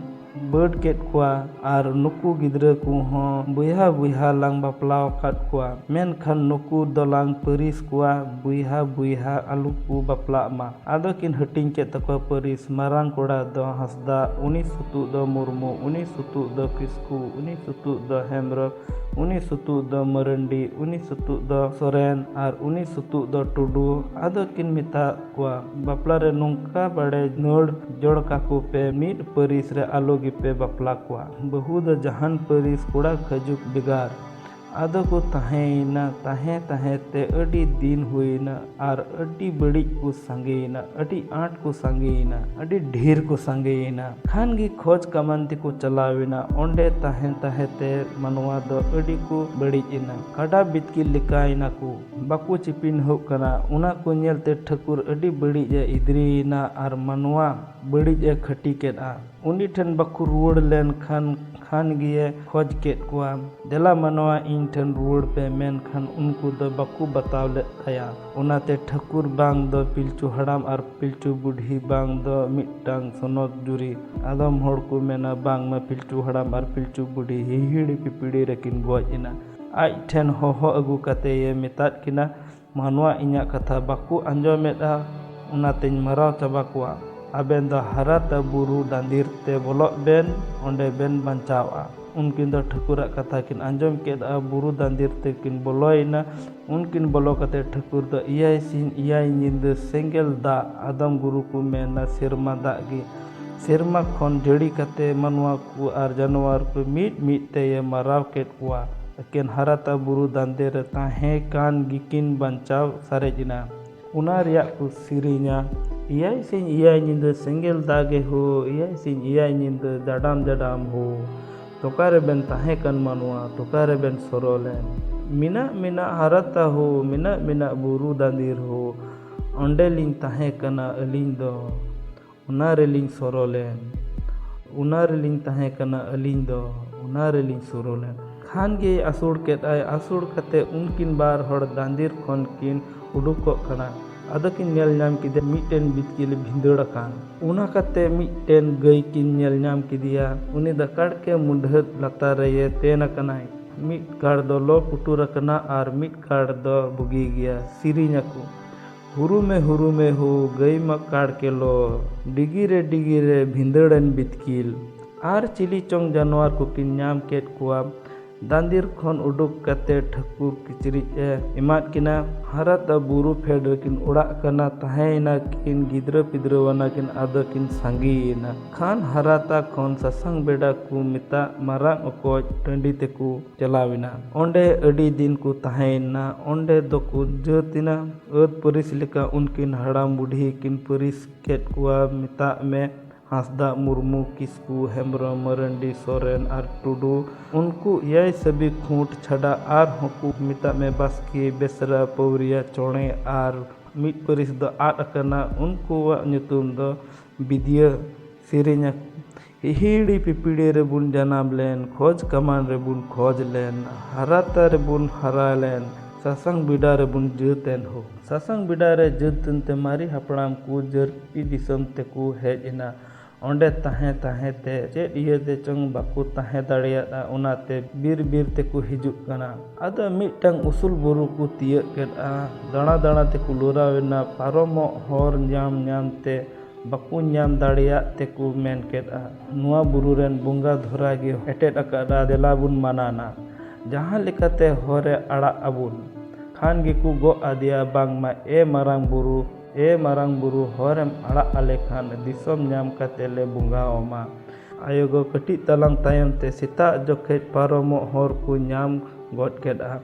ᱵᱟᱹᱰ ᱠᱮᱫ ᱠᱚᱣᱟ᱾ ᱟᱨ ᱱᱩᱠᱩ ᱜᱤᱫᱽᱨᱟᱹ ᱠᱚᱦᱚᱸ ᱵᱚᱭᱦᱟ ᱵᱚᱭᱦᱟ ᱞᱟᱝ ᱵᱟᱯᱞᱟ ᱟᱠᱟᱫ ᱠᱚᱣᱟ᱾ ᱢᱮᱱᱠᱷᱟᱱ ᱱᱩᱠᱩ ᱫᱚᱞᱟᱝ ᱯᱟᱹᱨᱤᱥ ᱠᱚᱣᱟ, ᱵᱚᱭᱦᱟ ᱵᱚᱭᱦᱟ ᱟᱞᱚ ᱠᱚ ᱵᱟᱯᱞᱟᱜ ᱢᱟ᱾ ᱟᱫᱚ ᱠᱤᱱ ᱦᱟᱹᱴᱤᱧ ᱠᱮᱫ ᱛᱟᱠᱚᱣᱟ ᱯᱟᱹᱨᱤᱥ᱾ ᱢᱟᱨᱟᱝ ᱠᱚᱲᱟ ᱫᱚ ᱦᱟᱸᱥᱫᱟ, ᱩᱱᱤ ᱥᱩᱛᱩᱜ ᱫᱚ ᱢᱩᱨᱢᱩ, ᱩᱱᱤ ᱥᱩᱛᱩᱜ ᱫᱚ ᱠᱤᱥᱠᱩ, ᱩᱱᱤ ᱥᱩᱛᱩᱜ ᱫᱚ ᱦᱮᱢᱵᱨᱚᱢ, ᱩᱱᱤ ᱥᱩᱛᱩᱜ ᱫᱚ ᱢᱟᱨᱟᱱᱰᱤ, ᱩᱱᱤ ᱥᱩᱛᱩᱜ ᱫᱚ ᱥᱚᱨᱮᱱ ᱟᱨ ᱩᱱᱤ ᱥᱩᱛᱩᱜ ᱫᱚ ᱴᱩᱰᱩ᱾ ᱟᱫᱚ ᱠᱤᱱ ᱢᱮᱛᱟᱫ ᱠᱚᱣᱟ, ᱵᱟᱯᱞᱟ ᱨᱮ ᱱᱚᱝᱠᱟ ᱵᱟᱲᱮ ᱱᱟᱹᱲ ᱡᱚᱲ ᱠᱟᱠᱚ ᱯᱮ, ᱢᱤᱫ ᱯᱟᱹᱨᱤᱥ ᱨᱮ ᱟᱞᱚ ᱜᱮᱯᱮ ᱵᱟᱯᱞᱟ ᱠᱚᱣᱟ᱾ ᱵᱟᱹᱦᱩ ᱫᱚ ᱡᱟᱦᱟᱱ ᱯᱟᱹᱨᱤᱥ, ᱠᱚᱲᱟ ᱠᱷᱟᱹᱡᱩᱠ ᱵᱷᱮᱜᱟᱨ᱾ ᱟᱫᱚ ᱠᱚ ᱛᱟᱦᱮᱸᱭᱮᱱᱟ, ᱛᱟᱦᱮᱸ ᱛᱟᱦᱮᱸ ᱛᱮ ᱟᱹᱰᱤ ᱫᱤᱱ ᱦᱩᱭᱮᱱᱟ ᱟᱨ ᱟᱹᱰᱤ ᱵᱟᱹᱲᱤᱡ ᱠᱚ ᱥᱟᱸᱜᱮᱭᱮᱱᱟ, ᱟᱹᱰᱤ ᱟᱸᱴ ᱠᱚ ᱥᱟᱸᱜᱮᱭᱮᱱᱟ, ᱟᱹᱰᱤ ᱰᱷᱮᱨ ᱠᱚ ᱥᱟᱸᱜᱮᱭᱮᱱᱟ᱾ ᱠᱷᱟᱱ ᱜᱮ ᱠᱷᱚᱡᱽ ᱠᱟᱢᱟᱱ ᱛᱮᱠᱚ ᱪᱟᱞᱟᱣᱮᱱᱟ᱾ ᱚᱸᱰᱮ ᱛᱟᱦᱮᱸ ᱛᱟᱦᱮᱸ ᱛᱮ ᱢᱟᱱᱣᱟ ᱫᱚ ᱟᱹᱰᱤ ᱠᱚ ᱵᱟᱹᱲᱤᱡ ᱮᱱᱟ, ᱠᱟᱰᱟ ᱵᱤᱛᱠᱤᱞ ᱞᱮᱠᱟᱭᱮᱱᱟ ᱠᱚ, ᱵᱟᱠᱚ ᱪᱤᱯᱤᱱᱦᱚᱜ ᱠᱟᱱᱟ᱾ ᱚᱱᱟ ᱠᱚ ᱧᱮᱞ ᱛᱮ ᱴᱷᱟᱹᱠᱩᱨ ᱟᱹᱰᱤ ᱵᱟᱹᱲᱤᱡ ᱮ ᱤᱫᱽᱨᱤᱭᱮᱱᱟ ᱟᱨ ᱢᱟᱱᱣᱟ ᱵᱟᱹᱲᱤᱡ ᱮ ᱠᱷᱟᱹᱴᱤ ᱠᱮᱫᱼᱟ᱾ ᱩᱱᱤ ᱴᱷᱮᱱ ᱵᱟᱠᱚ ᱨᱩᱣᱟᱹᱲ ᱞᱮᱱ ᱠᱷᱟᱱ, ᱠᱷᱟᱱ ᱜᱮᱭᱮ ᱠᱷᱚᱡᱽ ᱠᱮᱫ ᱠᱚᱣᱟ, "ᱫᱮᱞᱟ ᱢᱟᱱᱣᱟ, ᱤᱧ ᱴᱷᱮᱱ ᱨᱩᱣᱟᱹᱲ ᱯᱮ", ᱢᱮᱱᱠᱷᱟᱱ ᱩᱱᱠᱩ ᱫᱚ ᱵᱟᱠᱚ ᱵᱟᱛᱟᱣ ᱞᱮᱫ ᱛᱟᱭᱟ᱾ ᱚᱱᱟᱛᱮ ᱴᱷᱟᱹᱠᱩᱨ ᱵᱟᱝ ᱫᱚ ᱯᱤᱞᱪᱩ ᱦᱟᱲᱟᱢ ᱟᱨ ᱯᱤᱞᱪᱩ ᱵᱩᱰᱷᱤ ᱵᱟᱝ ᱫᱚ ᱢᱤᱫᱴᱟᱝ ᱥᱚᱱᱚᱛ ᱡᱩᱨᱤ᱾ ᱟᱫᱚᱢ ᱦᱚᱲ ᱠᱚ ᱢᱮᱱᱟ ᱵᱟᱝᱢᱟ ᱯᱤᱞᱪᱩ ᱦᱟᱲᱟᱢ ᱟᱨ ᱯᱤᱞᱪᱩ ᱵᱩᱰᱷᱤ ᱦᱤᱦᱤᱲᱤ ᱯᱤᱯᱤᱲᱤ ᱨᱮᱠᱤᱱ ᱜᱚᱡ ᱮᱱᱟ᱾ ᱟᱡ ᱴᱷᱮᱱ ᱦᱚᱦᱚ ᱟᱹᱜᱩ ᱠᱟᱛᱮ ᱮ ᱢᱮᱛᱟᱫ ᱠᱤᱱᱟ, ᱢᱟᱱᱣᱟ ᱤᱧᱟᱜ ᱠᱟᱛᱷᱟ ᱵᱟᱠᱚ ᱟᱸᱡᱚᱢᱮᱫᱼᱟ, ᱚᱱᱟᱛᱮᱧ ᱢᱟᱨᱟᱣ ᱪᱟᱵᱟ ᱠᱚᱣᱟ᱾ ᱟᱵᱮᱱ ᱫᱚ ᱦᱟᱨᱟᱛᱟ ᱵᱩᱨᱩ ᱫᱟᱸᱫᱤᱨ ᱛᱮ ᱵᱚᱞᱚᱜ ᱵᱮᱱ, ᱚᱸᱰᱮ ᱵᱮᱱ ᱵᱟᱧᱪᱟᱣᱼᱟ᱾ ᱩᱱᱠᱤᱱ ᱫᱚ ᱴᱷᱟᱹᱠᱩᱨᱟᱜ ᱠᱟᱛᱷᱟ ᱠᱤᱱ ᱟᱸᱡᱚᱢ ᱠᱮᱫᱼᱟ, ᱵᱩᱨᱩ ᱫᱟᱸᱫᱤᱨ ᱛᱮᱠᱤᱱ ᱵᱚᱞᱚᱭᱮᱱᱟ᱾ ᱩᱱᱠᱤᱱ ᱵᱚᱞᱚ ᱠᱟᱛᱮ ᱴᱷᱟᱹᱠᱩᱨ ᱫᱚ ᱮᱭᱟᱭ ᱥᱤᱧ ᱮᱭᱟᱭ ᱧᱤᱫᱟᱹ ᱥᱮᱸᱜᱮᱞ ᱫᱟᱜ, ᱟᱫᱚᱢ ᱜᱩᱨᱩ ᱠᱚ ᱢᱮᱱᱟ ᱥᱮᱨᱢᱟ ᱫᱟᱜ ᱜᱮ, ᱥᱮᱨᱢᱟ ᱠᱷᱚᱱ ᱡᱟᱹᱲᱤ ᱠᱟᱛᱮ ᱢᱟᱱᱣᱟ ᱠᱚ ᱟᱨ ᱡᱟᱱᱣᱟᱨ ᱠᱚ ᱢᱤᱫ ᱢᱤᱫ ᱛᱮᱭᱮ ᱢᱟᱨᱟᱣ ᱠᱮᱫ ᱠᱚᱣᱟ᱾ ᱮᱠᱮᱱ ᱦᱟᱨᱟᱛᱟ ᱵᱩᱨᱩ ᱫᱟᱸᱫᱮ ᱨᱮ ᱛᱟᱦᱮᱸ ᱠᱟᱱ ᱜᱮᱠᱤᱱ ᱵᱟᱧᱪᱟᱣ ᱥᱟᱨᱮᱡ ᱮᱱᱟ᱾ ᱚᱱᱟ ᱨᱮᱭᱟᱜ ᱠᱚ ᱥᱮᱨᱮᱧᱟ, ᱮᱭᱟᱭ ᱥᱤᱧ ᱮᱭᱟᱭ ᱧᱤᱫᱟᱹ ᱥᱮᱸᱜᱮᱞ ᱫᱟᱜᱮ ᱦᱳ, ᱮᱭᱟᱭ ᱥᱤᱧ ᱮᱭᱟᱭ ᱧᱤᱫᱟᱹ ᱡᱟᱰᱟᱢ ᱡᱟᱰᱟᱢ ᱦᱳ, ᱛᱚᱠᱟ ᱨᱮᱵᱮᱱ ᱛᱟᱦᱮᱸ ᱠᱟᱱ ᱢᱟᱱᱣᱟ, ᱛᱚᱠᱟ ᱨᱮᱵᱮᱱ ᱥᱚᱨᱚᱞᱮᱱ? ᱢᱮᱱᱟᱜ ᱢᱮᱱᱟᱜ ᱦᱟᱨᱟᱛᱟ ᱦᱳ, ᱢᱮᱱᱟᱜ ᱢᱮᱱᱟᱜ ᱵᱩᱨᱩ ᱫᱟᱸᱫᱤᱨ ᱦᱳ, ᱚᱸᱰᱮᱞᱤᱧ ᱛᱟᱦᱮᱸ ᱠᱟᱱᱟ ᱟᱹᱞᱤᱧ ᱫᱚ, ᱚᱱᱟ ᱨᱮᱞᱤᱧ ᱥᱚᱨᱚᱞᱮᱱ, ᱚᱱᱟ ᱨᱮᱞᱤᱧ ᱛᱟᱦᱮᱸ ᱠᱟᱱᱟ ᱟᱹᱞᱤᱧ ᱫᱚ, ᱚᱱᱟ ᱨᱮᱞᱤᱧ ᱥᱚᱨᱚᱞᱮᱱ᱾ ᱠᱷᱟᱱ ᱜᱮᱭ ᱟᱹᱥᱩᱲ ᱠᱮᱫᱼᱟᱭ, ᱟᱹᱥᱩᱲ ᱠᱟᱛᱮ ᱩᱱᱠᱤᱱ ᱵᱟᱨ ᱦᱚᱲ ᱫᱟᱸᱫᱤᱨ ᱠᱷᱚᱱ ᱠᱤᱱ ᱩᱰᱩᱠᱚᱜ ᱠᱟᱱᱟ᱾ ᱟᱫᱚ ᱠᱤᱱ ᱧᱮᱞ ᱧᱟᱢ ᱠᱮᱫᱮᱭᱟ ᱢᱤᱫᱴᱮᱱ ᱵᱤᱛᱠᱤᱞ ᱵᱷᱤᱸᱫᱟᱹᱲ ᱟᱠᱟᱱ᱾ ᱚᱱᱟ ᱠᱟᱛᱮ ᱢᱤᱫᱴᱮᱱ ᱜᱟᱹᱭ ᱠᱤᱱ ᱧᱮᱞ ᱧᱟᱢ ᱠᱮᱫᱮᱭᱟ, ᱩᱱᱤ ᱫᱚ ᱠᱟᱲᱠᱮ ᱢᱩᱰᱷᱟᱹᱫ ᱞᱟᱛᱟᱨ ᱨᱮᱭᱮ ᱛᱮᱱ ᱟᱠᱟᱱᱟᱭ᱾ ᱢᱤᱫ ᱠᱟᱲ ᱫᱚ ᱞᱚ ᱯᱩᱴᱩᱨ ᱟᱠᱟᱱᱟ ᱟᱨ ᱢᱤᱫ ᱠᱟᱲ ᱫᱚ ᱵᱩᱜᱤ ᱜᱮᱭᱟ᱾ ᱥᱮᱨᱮᱧ ᱟᱠᱚ, ᱦᱩᱨᱩᱢᱮ ᱦᱩᱨᱩᱢᱮ ᱦᱳ, ᱜᱟᱹᱭ ᱢᱟ ᱠᱟᱲ ᱠᱮᱞᱚ, ᱰᱤᱜᱤ ᱨᱮ ᱰᱤᱜᱤ ᱨᱮ ᱵᱷᱤᱸᱫᱟᱹᱲᱮᱱ ᱵᱤᱛᱠᱤᱞ᱾ ᱟᱨ ᱪᱤᱞᱤ ᱪᱚᱝ ᱡᱟᱱᱣᱟᱨ ᱠᱚᱠᱤᱱ ᱧᱟᱢ ᱠᱮᱫ ᱠᱚᱣᱟ᱾ ᱫᱟᱸᱫᱤᱨ ᱠᱷᱚᱱ ᱩᱰᱩᱠ ᱠᱟᱛᱮ ᱴᱷᱟᱹᱠᱩᱨ ᱠᱤᱪᱨᱤᱡ ᱮ ᱮᱢᱟᱫ ᱠᱤᱱᱟ᱾ ᱦᱟᱨᱟᱛᱟ ᱵᱩᱨᱩ ᱯᱷᱮᱰ ᱨᱮᱠᱤᱱ ᱚᱲᱟᱜ ᱠᱟᱱᱟ᱾ ᱛᱟᱦᱮᱸᱭᱮᱱᱟ ᱠᱤᱱ ᱜᱤᱫᱽᱨᱟᱹ ᱯᱤᱫᱽᱨᱟᱹᱣᱟᱱᱟ ᱠᱤᱱ, ᱟᱫᱚ ᱠᱤᱱ ᱥᱟᱸᱜᱮᱭᱮᱱᱟ᱾ ᱠᱷᱟᱱ ᱦᱟᱨᱟᱛᱟ ᱠᱷᱚᱱ ᱥᱟᱥᱟᱝ ᱵᱮᱰᱟ ᱠᱚ ᱢᱮᱛᱟᱜ ᱢᱟᱨᱟᱝ ᱚᱠᱚᱡ ᱴᱟᱺᱰᱤ ᱛᱮᱠᱚ ᱪᱟᱞᱟᱣᱮᱱᱟ᱾ ᱚᱸᱰᱮ ᱟᱹᱰᱤ ᱫᱤᱱ ᱠᱚ ᱛᱟᱦᱮᱸᱭᱮᱱᱟ᱾ ᱚᱸᱰᱮ ᱫᱚᱠᱚ ᱡᱟᱹᱛᱮᱱᱟ᱾ ᱟᱹᱫ ᱯᱟᱹᱨᱤᱥ ᱞᱮᱠᱟ ᱩᱱᱠᱤᱱ ᱦᱟᱲᱟᱢ ᱵᱩᱰᱷᱤ ᱠᱤᱱ ᱯᱟᱹᱨᱤᱥ ᱠᱮᱫ ᱠᱚᱣᱟ᱾ ᱢᱮᱛᱟᱜ ᱢᱮ ᱦᱟᱸᱥᱫᱟ, ᱢᱩᱨᱢᱩ, ᱠᱤᱥᱠᱩ, ᱦᱮᱢᱵᱨᱚᱢ, ᱢᱟᱨᱟᱱᱰᱤ, ᱥᱚᱨᱮᱱ ᱟᱨ ᱴᱩᱰᱩ᱾ ᱩᱱᱠᱩ ᱮᱭᱟᱭ ᱥᱟᱹᱵᱤ ᱠᱷᱩᱸᱴ ᱪᱷᱟᱰᱟ ᱟᱨᱦᱚᱸ ᱠᱚ ᱢᱮᱛᱟᱜ ᱢᱮ ᱵᱟᱥᱠᱮ, ᱵᱮᱥᱨᱟ, ᱯᱟᱹᱣᱨᱤᱭᱟ, ᱪᱚᱬᱮ ᱟᱨ ᱢᱤᱫ ᱯᱟᱹᱨᱤᱥ ᱫᱚ ᱟᱫ ᱟᱠᱟᱱᱟ᱾ ᱩᱱᱠᱩᱣᱟᱜ ᱧᱩᱛᱩᱢ ᱫᱚ ᱵᱤᱫᱤᱭᱟᱹ ᱥᱮᱨᱮᱧᱟ᱾ ᱦᱤᱦᱤᱲᱤ ᱯᱤᱯᱤᱲᱤ ᱨᱮᱵᱚᱱ ᱡᱟᱱᱟᱢ ᱞᱮᱱ, ᱠᱷᱚᱡᱽ ᱠᱟᱢᱟᱱ ᱨᱮᱵᱚᱱ ᱠᱷᱚᱡᱽ ᱞᱮᱱ, ᱦᱟᱨᱟᱛᱟ ᱨᱮᱵᱚᱱ ᱦᱟᱨᱟ ᱞᱮᱱ, ᱥᱟᱥᱟᱝ ᱵᱮᱰᱟ ᱨᱮᱵᱚᱱ ᱡᱟᱹᱛ ᱮᱱ ᱦᱳ᱾ ᱥᱟᱥᱟᱝ ᱵᱮᱰᱟ ᱨᱮ ᱡᱟᱹᱛ ᱮᱱᱛᱮ ᱢᱟᱨᱮ ᱦᱟᱯᱲᱟᱢ ᱠᱚ ᱡᱟᱹᱨᱯᱤ ᱫᱤᱥᱚᱢ ᱛᱮᱠᱚ ᱦᱮᱡ ᱮᱱᱟ᱾ ᱚᱸᱰᱮ ᱛᱟᱦᱮᱸ ᱛᱟᱦᱮᱸ ᱛᱮ ᱪᱮᱫ ᱤᱭᱟᱹᱛᱮ ᱪᱚᱝ ᱵᱟᱠᱚ ᱛᱟᱦᱮᱸ ᱫᱟᱲᱮᱭᱟᱫᱼᱟ, ᱚᱱᱟᱛᱮ ᱵᱤᱨ ᱵᱤᱨ ᱛᱮᱠᱚ ᱦᱤᱡᱩᱜ ᱠᱟᱱᱟ᱾ ᱟᱫᱚ ᱢᱤᱫᱴᱟᱝ ᱩᱥᱩᱞ ᱵᱩᱨᱩ ᱠᱚ ᱛᱤᱭᱟᱹᱜ ᱠᱮᱫᱼᱟ᱾ ᱫᱟᱬᱟ ᱫᱟᱬᱟ ᱛᱮᱠᱚ ᱞᱚᱨᱟᱣ ᱮᱱᱟ᱾ ᱯᱟᱨᱚᱢᱚᱜ ᱦᱚᱨ ᱧᱟᱢ ᱧᱟᱢ ᱛᱮ ᱵᱟᱠᱚ ᱧᱟᱢ ᱫᱟᱲᱮᱭᱟᱜ ᱛᱮᱠᱚ ᱢᱮᱱ ᱠᱮᱫᱼᱟ, "ᱱᱚᱣᱟ ᱵᱩᱨᱩ ᱨᱮᱱ ᱵᱚᱸᱜᱟ ᱫᱷᱚᱨᱟ ᱜᱮ ᱮᱴᱮᱫ ᱟᱠᱟᱫᱼᱟ, ᱫᱮᱞᱟ ᱵᱚᱱ ᱢᱟᱱᱟᱱᱟ᱾ ᱡᱟᱦᱟᱸ ᱞᱮᱠᱟᱛᱮ ᱦᱚᱨᱮ ᱟᱲᱟᱜ ᱟᱵᱚᱱ᱾" ᱠᱷᱟᱱ ᱜᱮᱠᱚ ᱜᱚᱜ ᱟᱫᱮᱭᱟ, ᱵᱟᱝᱢᱟ, "ᱮ ᱢᱟᱨᱟᱝ ᱵᱩᱨᱩ, ᱮ ᱢᱟᱨᱟᱝ ᱵᱩᱨᱩ, ᱦᱚᱨᱮᱢ ᱟᱲᱟᱜ ᱟᱞᱮ ᱠᱷᱟᱱ ᱫᱤᱥᱚᱢ ᱧᱟᱢ ᱠᱟᱛᱮ ᱞᱮ ᱵᱚᱸᱜᱟ ᱟᱢᱟ᱾" ᱟᱭᱳ ᱜᱚ ᱠᱟᱹᱴᱤᱡ ᱛᱟᱞᱟᱝ ᱛᱟᱭᱚᱢ ᱛᱮ ᱥᱮᱛᱟᱜ ᱡᱚᱠᱷᱮᱡ ᱯᱟᱨᱚᱢᱚᱜ ᱦᱚᱨ ᱠᱚ ᱧᱟᱢ ᱜᱚᱫ ᱠᱮᱫᱼᱟ᱾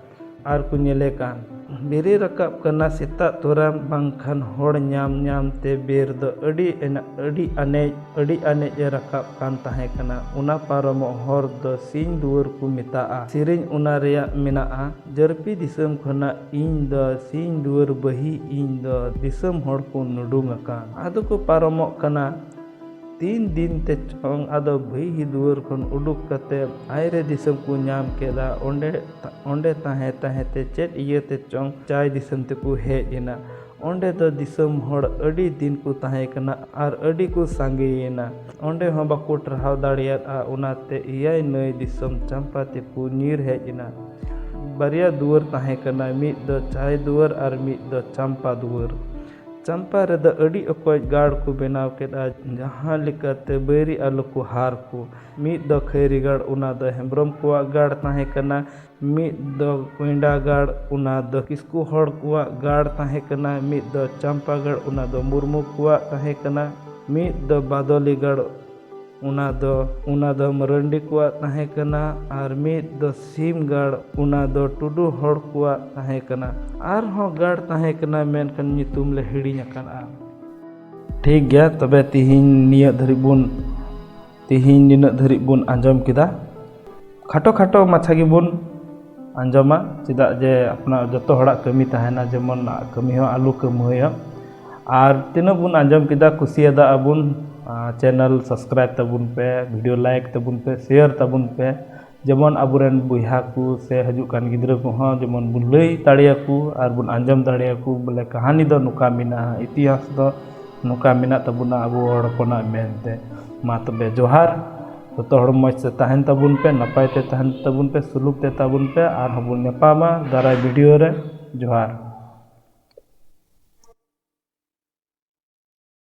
ᱟᱨ ᱠᱚ ᱧᱮᱞᱮ ᱠᱟᱱ᱾ ᱵᱮᱨᱮ ᱨᱟᱠᱟᱵ ᱠᱟᱱᱟ ᱥᱮᱛᱟᱜ ᱛᱚᱨᱟ, ᱵᱟᱝᱠᱷᱟᱱ ᱦᱚᱲ ᱧᱟᱢ ᱧᱟᱢ ᱛᱮ ᱵᱮᱨ ᱫᱚ ᱟᱹᱰᱤ ᱮᱱᱟ-, ᱟᱹᱰᱤ ᱟᱱᱮᱡ, ᱟᱹᱰᱤ ᱟᱱᱮᱡ ᱮ ᱨᱟᱠᱟᱵ ᱠᱟᱱ ᱛᱟᱦᱮᱸ ᱠᱟᱱᱟ᱾ ᱚᱱᱟ ᱯᱟᱨᱚᱢᱚᱜ ᱦᱚᱨ ᱫᱚ ᱥᱤᱧ ᱫᱩᱣᱟᱹᱨ ᱠᱚ ᱢᱮᱛᱟᱜᱼᱟ᱾ ᱥᱮᱨᱮᱧ ᱚᱱᱟ ᱨᱮᱭᱟᱜ ᱢᱮᱱᱟᱜᱼᱟ, "ᱡᱟᱹᱨᱯᱤ ᱫᱤᱥᱚᱢ ᱠᱷᱚᱱᱟᱜ ᱤᱧ ᱫᱚ ᱥᱤᱧ ᱫᱩᱣᱟᱹᱨ ᱵᱟᱹᱦᱤ, ᱤᱧ ᱫᱚ ᱫᱤᱥᱚᱢ ᱦᱚᱲ ᱠᱚ ᱱᱩᱰᱩᱝ ᱟᱠᱟᱱ᱾" ᱟᱫᱚ ᱠᱚ ᱯᱟᱨᱚᱢᱚᱜ ᱠᱟᱱᱟ᱾ ᱛᱤᱱ ᱫᱤᱱ ᱛᱮ ᱪᱚᱝ ᱟᱫᱚ ᱵᱟᱹᱦᱤ ᱫᱩᱣᱟᱹᱨ ᱠᱷᱚᱱ ᱩᱰᱩᱠ ᱠᱟᱛᱮ ᱟᱭᱨᱮ ᱫᱤᱥᱚᱢ ᱠᱚ ᱧᱟᱢ ᱠᱮᱫᱟ᱾ ᱚᱸᱰᱮ, ᱚᱸᱰᱮ ᱛᱟᱦᱮᱸ ᱛᱟᱦᱮᱸ ᱛᱮ ᱪᱮᱫ ᱤᱭᱟᱹᱛᱮ ᱪᱚᱝ ᱪᱟᱭ ᱫᱤᱥᱚᱢ ᱛᱮᱠᱚ ᱦᱮᱡ ᱮᱱᱟ᱾ ᱚᱸᱰᱮ ᱫᱚ ᱫᱤᱥᱚᱢ ᱦᱚᱲ ᱟᱹᱰᱤ ᱫᱤᱱ ᱠᱚ ᱛᱟᱦᱮᱸ ᱠᱟᱱᱟ ᱟᱨ ᱟᱹᱰᱤ ᱠᱚ ᱥᱟᱸᱜᱮᱭᱮᱱᱟ᱾ ᱚᱸᱰᱮ ᱦᱚᱸ ᱵᱟᱠᱚ ᱴᱟᱨᱦᱟᱣ ᱫᱟᱲᱮᱭᱟᱫᱼᱟ᱾ ᱚᱱᱟᱛᱮ ᱮᱭᱟᱭ ᱱᱟᱹᱭ ᱫᱤᱥᱚᱢ ᱪᱟᱢᱯᱟ ᱛᱮᱠᱚ ᱧᱤᱨ ᱦᱮᱡ ᱮᱱᱟ᱾ ᱵᱟᱨᱭᱟ ᱫᱩᱣᱟᱹᱨ ᱛᱟᱦᱮᱸ ᱠᱟᱱᱟ, ᱢᱤᱫ ᱫᱚ ᱪᱟᱭ ᱫᱩᱣᱟᱹᱨ ᱟᱨ ᱢᱤᱫ ᱫᱚ ᱪᱟᱢᱯᱟ ᱫᱩᱣᱟᱹᱨ᱾ ᱪᱟᱢᱯᱟ ᱨᱮᱫᱚ ᱟᱹᱰᱤ ᱚᱠᱚᱡ ᱜᱟᱲ ᱠᱚ ᱵᱮᱱᱟᱣ ᱠᱮᱫᱼᱟ, ᱡᱟᱦᱟᱸ ᱞᱮᱠᱟᱛᱮ ᱵᱟᱹᱭᱨᱤ ᱟᱞᱚ ᱠᱚ ᱦᱟᱨ ᱠᱚ᱾ ᱢᱤᱫ ᱫᱚ ᱠᱷᱟᱹᱭᱨᱤ ᱜᱟᱲ, ᱚᱱᱟ ᱫᱚ ᱦᱮᱢᱵᱨᱚᱢ ᱠᱚᱣᱟᱜ ᱜᱟᱲ ᱛᱟᱦᱮᱸ ᱠᱟᱱᱟ᱾ ᱢᱤᱫ ᱫᱚ ᱠᱚᱭᱰᱟ ᱜᱟᱲ, ᱚᱱᱟ ᱫᱚ ᱠᱤᱥᱠᱩ ᱦᱚᱲ ᱠᱚᱣᱟᱜ ᱜᱟᱲ ᱛᱟᱦᱮᱸ ᱠᱟᱱᱟ᱾ ᱢᱤᱫ ᱫᱚ ᱪᱟᱢᱯᱟ ᱜᱟᱲ, ᱚᱱᱟ ᱫᱚ ᱢᱩᱨᱢᱩ ᱠᱚᱣᱟᱜ ᱛᱟᱦᱮᱸ ᱠᱟᱱᱟ᱾ ᱢᱤᱫ ᱫᱚ ᱵᱟᱫᱚᱞᱤ ᱜᱟᱲ, ᱚᱱᱟ ᱫᱚ ᱚᱱᱟ ᱫᱚ ᱢᱟᱨᱟᱱᱰᱤ ᱠᱚᱣᱟᱜ ᱛᱟᱦᱮᱸ ᱠᱟᱱᱟ᱾ ᱟᱨ ᱢᱤᱫ ᱫᱚ ᱥᱤᱢ ᱜᱟᱲ, ᱚᱱᱟ ᱫᱚ ᱴᱩᱰᱩ ᱦᱚᱲ ᱠᱚᱣᱟᱜ ᱛᱟᱦᱮᱸ ᱠᱟᱱᱟ᱾ ᱟᱨᱦᱚᱸ ᱜᱟᱲ ᱛᱟᱦᱮᱸ ᱠᱟᱱᱟ, ᱢᱮᱱᱠᱷᱟᱱ ᱧᱩᱛᱩᱢ ᱞᱮ ᱦᱤᱲᱤᱧ ᱟᱠᱟᱫᱼᱟ᱾ ᱴᱷᱤᱠ ᱜᱮᱭᱟ, ᱛᱚᱵᱮ ᱛᱤᱦᱤᱧ ᱱᱤᱭᱟᱹ ᱫᱷᱟᱹᱨᱤᱡ ᱵᱚᱱ ᱛᱤᱦᱤᱧ ᱱᱤᱱᱟᱹᱜ ᱫᱷᱟᱹᱨᱤᱡ ᱵᱚᱱ ᱟᱸᱡᱚᱢ ᱠᱮᱫᱟ᱾ ᱠᱷᱟᱴᱚ ᱠᱷᱟᱴᱚ ᱢᱟᱪᱷᱟ ᱜᱮᱵᱚᱱ ᱟᱸᱡᱚᱢᱟ, ᱪᱮᱫᱟᱜ ᱡᱮ ᱟᱯᱱᱟᱨ ᱡᱚᱛᱚ ᱦᱚᱲᱟᱜ ᱠᱟᱹᱢᱤ ᱛᱟᱦᱮᱱᱟ, ᱡᱮᱢᱚᱱ ᱠᱟᱹᱢᱤ ᱦᱚᱸ ᱟᱞᱚ ᱠᱟᱹᱢᱦᱟᱹᱭᱟ᱾ ᱟᱨ ᱛᱤᱱᱟᱹᱜ ᱵᱚᱱ ᱟᱸᱡᱚᱢ ᱠᱮᱫᱟ, ᱠᱩᱥᱤᱭᱟᱫᱟ ᱟᱵᱚᱱ, ᱟᱨ channel subscribe ᱛᱟᱵᱚᱱ ᱯᱮ, video like ᱛᱟᱵᱚᱱ ᱯᱮ, share ᱛᱟᱵᱚᱱ ᱯᱮ, ᱡᱮᱢᱚᱱ ᱟᱵᱚᱨᱮᱱ ᱵᱚᱭᱦᱟ ᱠᱚ ᱥᱮ ᱦᱤᱡᱩᱜ ᱠᱟᱱ ᱜᱤᱫᱽᱨᱟᱹ ᱠᱚᱦᱚᱸ ᱡᱮᱢᱚᱱ ᱵᱚᱱ ᱞᱟᱹᱭ ᱫᱟᱲᱮᱭᱟᱠᱚ ᱟᱨ ᱵᱚᱱ ᱟᱸᱡᱚᱢ ᱫᱟᱲᱮᱭᱟᱠᱚ, ᱵᱚᱞᱮ ᱠᱟᱹᱦᱱᱤ ᱫᱚ ᱱᱚᱝᱠᱟ ᱢᱮᱱᱟᱜᱼᱟ, ᱤᱛᱤᱦᱟᱥ ᱫᱚ ᱱᱚᱝᱠᱟ ᱢᱮᱱᱟᱜ ᱛᱟᱵᱚᱱᱟ ᱟᱵᱚ ᱦᱚᱲ ᱦᱚᱯᱚᱱᱟᱜ ᱢᱮᱱᱛᱮ᱾ ᱢᱟ ᱛᱚᱵᱮ ᱡᱚᱦᱟᱨ, ᱡᱚᱛᱚ ᱦᱚᱲ ᱢᱚᱡᱽ ᱛᱮ ᱛᱟᱦᱮᱱ ᱛᱟᱵᱚᱱ ᱯᱮ, ᱱᱟᱯᱟᱭ ᱛᱮ ᱛᱟᱦᱮᱱ ᱛᱟᱵᱚᱱ ᱯᱮ, ᱥᱩᱞᱩᱠ ᱛᱮ ᱛᱟᱵᱚᱱ ᱯᱮ, ᱟᱨᱦᱚᱸ ᱵᱚᱱ ᱧᱟᱯᱟᱢᱟ ᱫᱟᱨᱟᱭ video ᱨᱮ᱾ ᱡᱚᱦᱟᱨ᱾